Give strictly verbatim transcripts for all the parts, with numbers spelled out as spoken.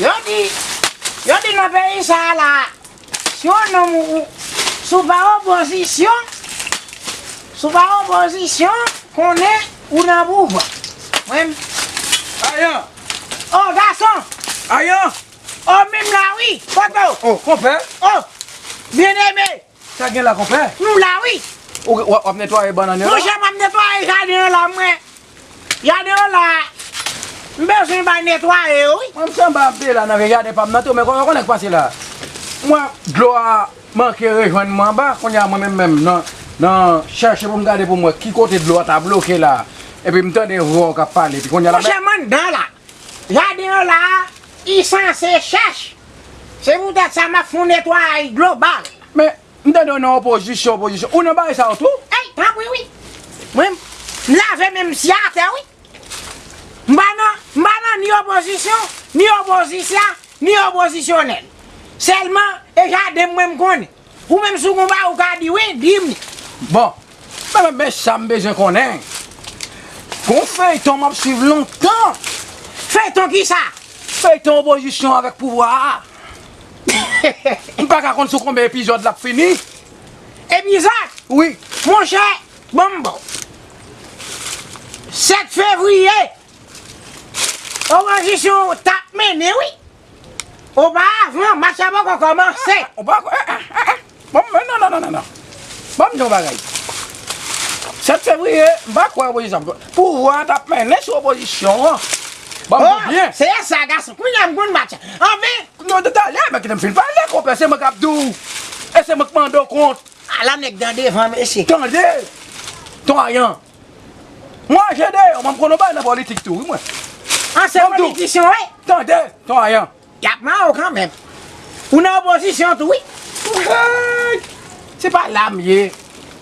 Yo di, yo di nan peyi sa a la, si yon nonm ou, ou, si w pa opozisyon, si w pa opozisyon, konnen ou nan pouvwa. Mwen, Ayan! O gason! Ayan! O menm la wi, kote w? O, konpè! O, byeneme! Sa gen la, konpè? Nou la wi! Ou, w ap, w ap netwaye bannann yo la? Monchè, m ap netwaye jaden an la, mwen. Jaden an la, m bezwen bay netwaye yo wi. Mwen, m sanba ap de la nan vye jaden pa m nan tou, men konnen, konnen k pase la. Mwen, dlo a manke rejwenn mwen anba, kounye a mwen menm menm nan, nan chèche pou m gade pou m wè ki kote dlo a ta bloke la. Epi m tande vwa w k ap pale, epi kounye a la. Monchè, m anndan la. Jaden an la, li sanse chèch. Se poutèt sa m ap fè yon netwayaj global. Men, m tande w nan opozisyon, opozisyon. Ou nan bagay sa yo tou? Ey, tanpri wi. Mwen, m lave men m si atè wi. M pa nan, m pa nan ni opozisyon, ni opozisya, ni opozisyonèl. Sèlman, e jaden mwen m konnen. Ou menm si w gon bagay ou ka di wi, di m li. Bon, men, men, men sa m bezwen konnen. Gon feyton m ap swiv lontan. Feyton kisa? Feyton opozisyon avèk pouvwa a. M pa ka konn sou konbyen epizòd l ap fini. Epizòd? Wi. Monchè, bon, bon. Sèt fevriye, opozisyon t ap mennen, wi. Oparavan, match la poko kòmanse. Ou pa kwè? Eh, eh, eh, eh. Bon, men non, non, non, non, non. Ban m di yon bagay. Sèt fevriye, m pa kwè opozisyon. Pouvwa a t ap mennen sou opozisyon an. Ban m di w byen. Se sa, gason. Kounye a m konn match la. Anfen. Non, talè, men kite m fin pale, konpè. Se mwen k ap di w. E se mwen k mande w kont. Ala nèg nan devan, mesye. Tande. Ton Ayan. Mwen, Jedeyon, mwen, m konn yon bagay nan politik tou, wi, mwen. Ansyen politisyen, wi. Tande, Ton Ayan. Y ap mare w kanmenm. Ou nan opozisyon tou, wi. Hey! Se pa la m ye.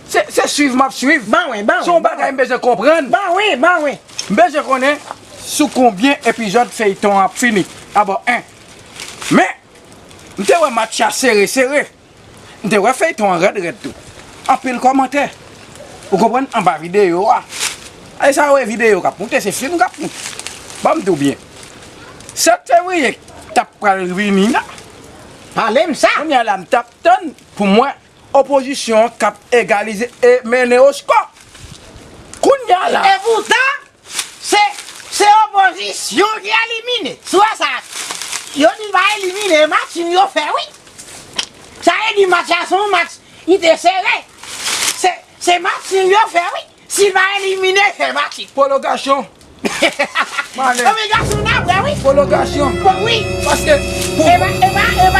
Se, se swiv m ap swiv. Ban wi, ban wi. Se yon bagay m bezwen konprann. Ban wi, ban wi. M bezwen konnen sou konbyen epizòd feyton an ap fini. Dabò, en. Men, m te wè match la sere, sere. M te wè feyton an rèd, rèd tou. Anpil kòmantè. Ou konprann? Anba videyo a. Ay sa yo e videyo k ap moute, se fim k ap moute. Ban m di w byen. Sèt fevriye t ap pral vini la. Pale m sa. Kounye a la, m t ap tann pou m wè opozisyon an k ap egalize e mennen o skò. Kounye a la. E poutan, se, se opozisyon ki elimine. Si w wè sa, yo di l pa elimine, e match nil yo fè, wi. Sa vle di match la se yon match, li te sere. Se, se match nil yo fè, wi. Si l pa elimine, se match nil. Pwolongasyon. Mane. Anben gason, n ap wè, wi. Pwolongasyon. Bon, wi. Paske pou... E pa, e pa, e